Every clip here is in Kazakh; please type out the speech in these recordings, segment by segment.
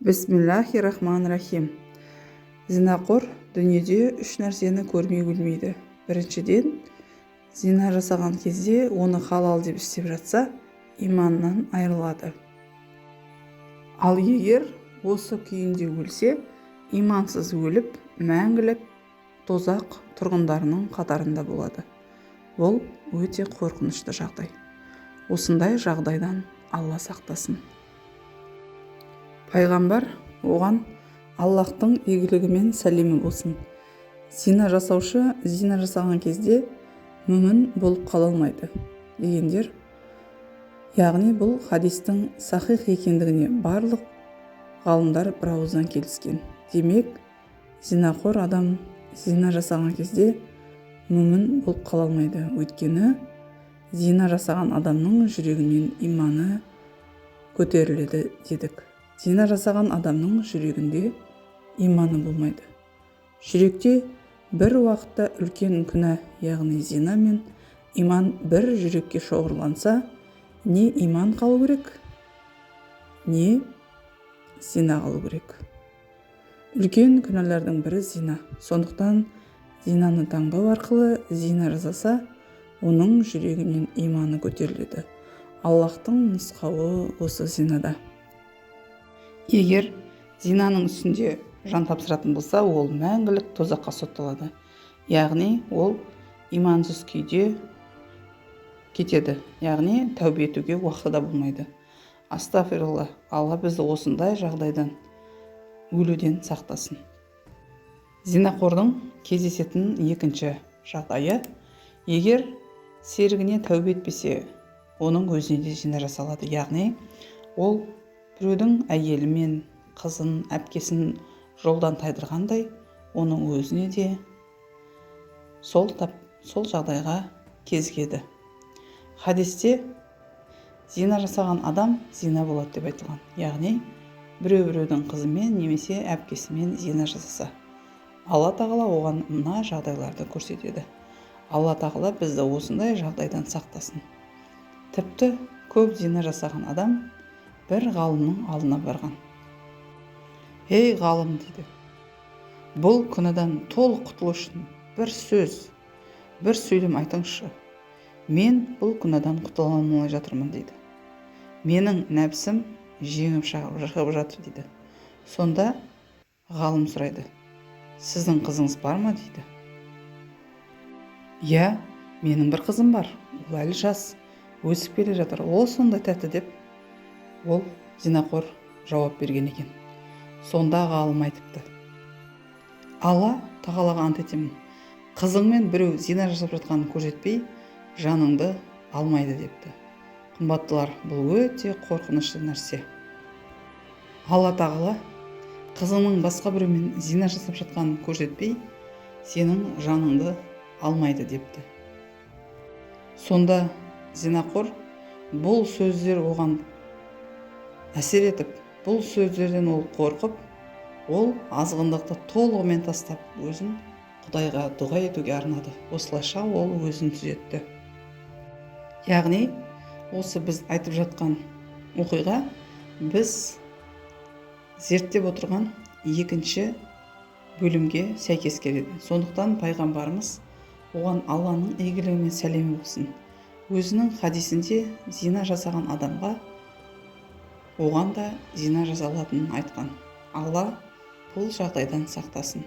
Бисмиллахи рахман рахим. Зинақор дүниеде үш нәрсені көрмей өлмейді. Біріншіден, зина жасаған кезде оны халал деп істеп жатса, иманынан айырылады. Ал егер осы күйінде өлсе, имансыз өліп, мәңгілік тозақ тұрғындарының қатарында болады. Бұл өте қорқынышты жағдай. Осындай жағдайдан Алла сақтасын. Пайғамбар, оған Аллахтың игілігі мен сәлемі болсын, зина жасаушы зина жасаған кезде мүмін болып қала алмайды дегендер. Яғни бұл хадистің сахих екендігіне барлық ғалымдар бір ауыздан келіскен. Демек, зинақор адам зина жасаған кезде мүмін болып қала алмайды, өйткені зина жасаған адамның жүрегінен иманы көтеріледі дедік. Зина жасаған адамның жүрегінде иманы болмайды. Жүректе бір уақытта үлкен күнә, яғни зина мен иман бір жүрекке шоғырланса, не иман қалу керек, не зина қалу керек. Үлкен күнәлардың бірі зина. Сондықтан зинаны таңдау арқылы зина жасаса, оның жүрегінен иманы көтеріледі. Аллахтың нұсқауы осы зинада. Егер зинаның үстінде жан тапсыратын болса, ол мәңгілік тозаққа сотталады. Яғни ол имансыз күйде кетеді, яғни тәубе етуге уақыты да болмайды. Астағфирулла, Алла бізді осындай жағдайдан, өлуден сақтасын. Зинақордың кездесетін екінші жағдайы: егер серігіне тәубе етпесе, оның өзіне де зина жасалады. Яғни ол біреудің әйелі мен қызын, әпкесін жолдан тайдырғандай, оның өзіне де сол жағдайға кезігеді. Хадисте зина жасаған адам зина болады деп айтылған. Яғни біреу біреудің қызымен немесе әпкесімен зина жасаса, Алла тағала оған мына жағдайларды көрсетеді. Алла тағала бізді осындай жағдайдан сақтасын. Тіпті көп зина жасаған адам бір ғалымның алдына барған. «Ей, ғалым, – дейді, – бұл күнәдан толық құтылу үшін бір сөз, бір сөйлем айтыңызшы. Мен бұл күнәдан құтыла алмай жатырмын, – дейді. – Менің нәпсім жеңіп шығып жатыр», – дейді. Сонда ғалым сұрайды: «Сіздің қызыңыз бар ма?» – дейді. «Иә, менің бір қызым бар, ол әлі жас, өсіп келе жатыр, ол сондай тәтті», – деп ол зинақор жауап берген екен. Сонда ғалым айтыпты: «Алла тағалаға ант етемін, қызыңмен біреу зина жасап жатқанын көрсетпей, жаныңды алмайды», – депті. Қымбаттылар, бұл өте қорқынышты нәрсе. Алла тағала қызыңның басқа біреумен зина жасап жатқанын көрсетпей, сенің жаныңды алмайды депті. Сонда зинақор бұл сөздер оған әсер етіп, бұл сөздерден ол қорқып, ол азғындықты толығымен тастап, өзін Құдайға дұға етуге арнады. Осылайша ол өзін түзетті. Яғни осы біз айтып жатқан оқиға біз зерттеп отырған екінші бөлімге сәйкес келеді. Сондықтан пайғамбарымыз, оған Алланың игілігі мен сәлемі болсын, өзінің хадисінде зина жасаған адамға, оған да зина жасалатынын айтқан. Алла бұл жағдайдан сақтасын.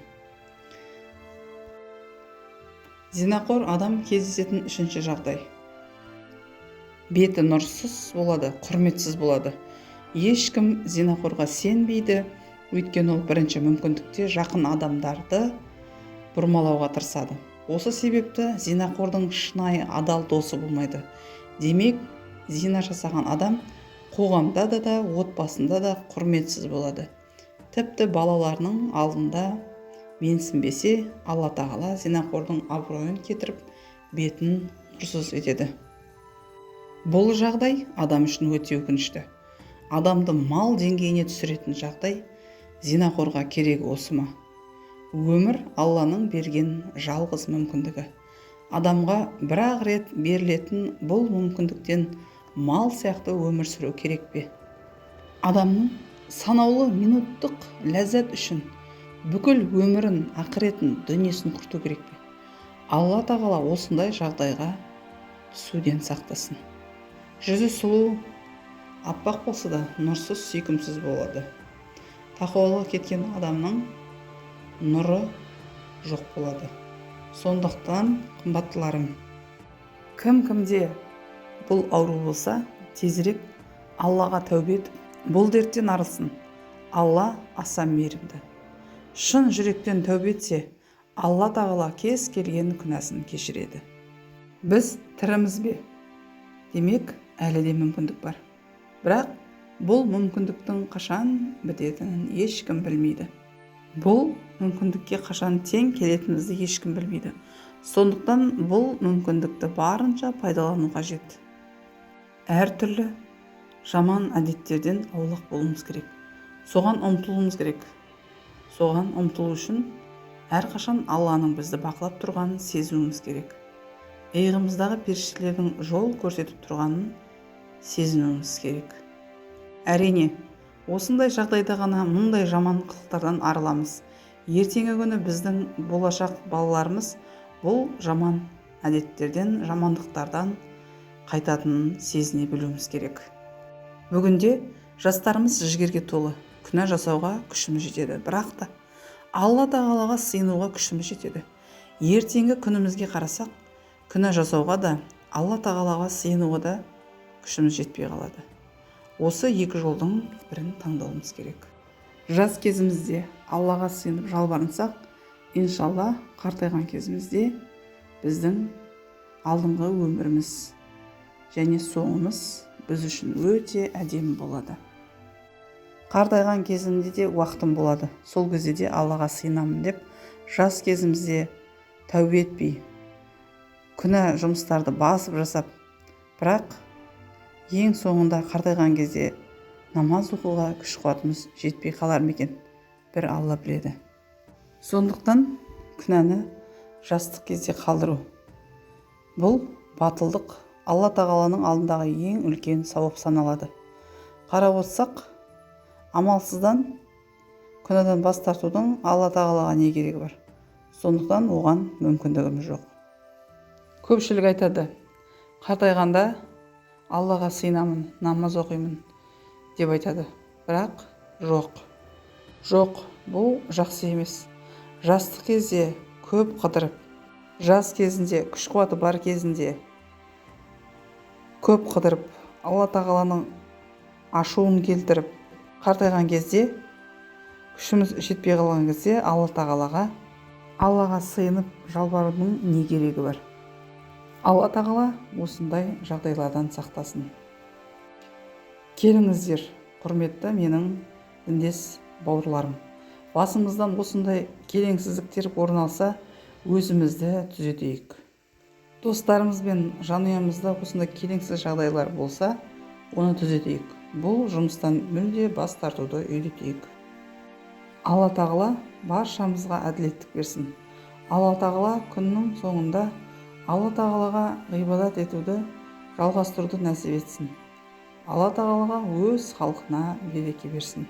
Зинақор адам кездесетін үшінші жағдай: беті нұрсыз болады, құрметсіз болады. Ешкім зинақорға сенбейді, өйткені ол бірінші мүмкіндікте жақын адамдарды бұрмалауға тырысады. Осы себепті зинақордың шынайы адал досы болмайды. Демек, зина жасаған адам қоғамда да, отбасында да құрметсіз болады. Тіпті балаларының алдында менсінбесе, Алла тағала зинақордың абыройын кетіріп, бетін нұрсыз етеді. Бұл жағдай адам үшін өте өкінішті, адамды мал деңгейіне түсіретін жағдай. Зинақорға керек осы ма? Өмір – Алланың берген жалғыз мүмкіндігі. Адамға бір-ақ рет берілетін бұл мүмкіндіктен мал сияқты өмір сүру керек пе? Адамның Санаулы минуттық ләззат үшін бүкіл өмірін, ақыретін, дүниесін құрту керек пе? Алла тағала осындай жағдайға түсуден сақтасын. Жүзі сұлу, аппақ болса да, нұрсыз, сүйкімсіз болады. Тақуалығы кеткен адамның нұры жоқ болады. Сондықтан, қымбаттыларым, кім кімде бұл ауру болса, тезірек Аллаға тәубе етіп, бұл дерттен арылсын. Алла аса мейірімді. Шын жүректен тәубе етсе, Алла тағала кез келген күнәсін кешіреді. Біз тіріміз бе? Демек, әлі де мүмкіндік бар. Бірақ бұл мүмкіндіктің қашан бітетінін ешкім білмейді. Бұл мүмкіндікке қашан тең келетінімізді ешкім білмейді. Сондықтан бұл мүмкіндікті барынша пайдалану қажет. Әртүрлі жаман әдеттерден аулақ болуымыз керек. Соған ұмтылуымыз керек. Соған ұмтылу үшін әрқашан Алланың бізді бақылап тұрғанын сезуіміз керек. Иығымыздағы періштелердің жол көрсетіп тұрғанын сезінуіміз керек. Әрине, осындай жағдайда ғана мұндай жаман қылықтардан арыламыз. Ертеңгі күні біздің болашақ балаларымыз бұл жаман әдеттерден, жамандықтардан қайтатынын сезіне білуіміз керек. Бүгінде жастарымыз жігерге толы, күнә жасауға күшіміз жетеді. Бірақ та Алла тағалаға сыйынуға күшіміз жетеді. Ертеңгі күнімізге қарасақ, күнә жасауға да, Алла тағалаға сыйынуға да күшіміз жетпей қалады. Осы екі жолдың бірін таңдауымыз керек. Жас кезімізде Аллаға сыйынып жалбарынсақ, иншалла, қартайған кезімізде біздің алдыңғы өміріміз және соңымыз біз үшін өте әдемі болады. Қартайған кезімде де уақытым болады, сол кезде де Аллаға сыйынамын деп жас кезімізде тәубе етпей, күнә жұмыстарды басып жасап, бірақ ең соңында қартайған кезде намаз оқуға күш қуатымыз жетпей қалар ма екен, бір Алла біледі. Сондықтан күнәні жастық кезде қалдыру бұл батылдық, Алла тағаланың алдындағы ең үлкен сауап саналады. Қарап отырсақ, амалсыздан күнәдан бас тартудың Алла тағалаға не керегі бар? Сондықтан оған мүмкіндігіміз жоқ. Көпшілік айтады, қартайғанда Аллаға сыйынамын, намаз оқимын деп айтады. Бірақ жоқ, жоқ, бұл жақсы емес. Жастық кезде көп қыдырып, жас кезінде, күш қуаты бар кезінде көп қыдырып, Алла тағаланың ашуын келтіріп, қартайған кезде күшіміз жетпей қалған кезде Алла тағалаға, Аллаға сыйынып жалбарудың не керегі бар? Алла тағала осындай жағдайлардан сақтасын. Келіңіздер, құрметті менің діндес бауырларым, басымыздан осындай келеңсіздіктер орын алса, өзімізді түзетейік. Достарымыз бен жанұямызда осындай келеңсіз жағдайлар болса, оны түзетейік. Бұл жұмыстан мүлде бас тартуды үйретейік. Алла тағала баршамызға әділеттік берсін. Алла тағала күннің соңында Алла тағалаға ғибадат етуді жалғастыруды нәсіп етсін. Алла тағалаға өз халқына береке берсін.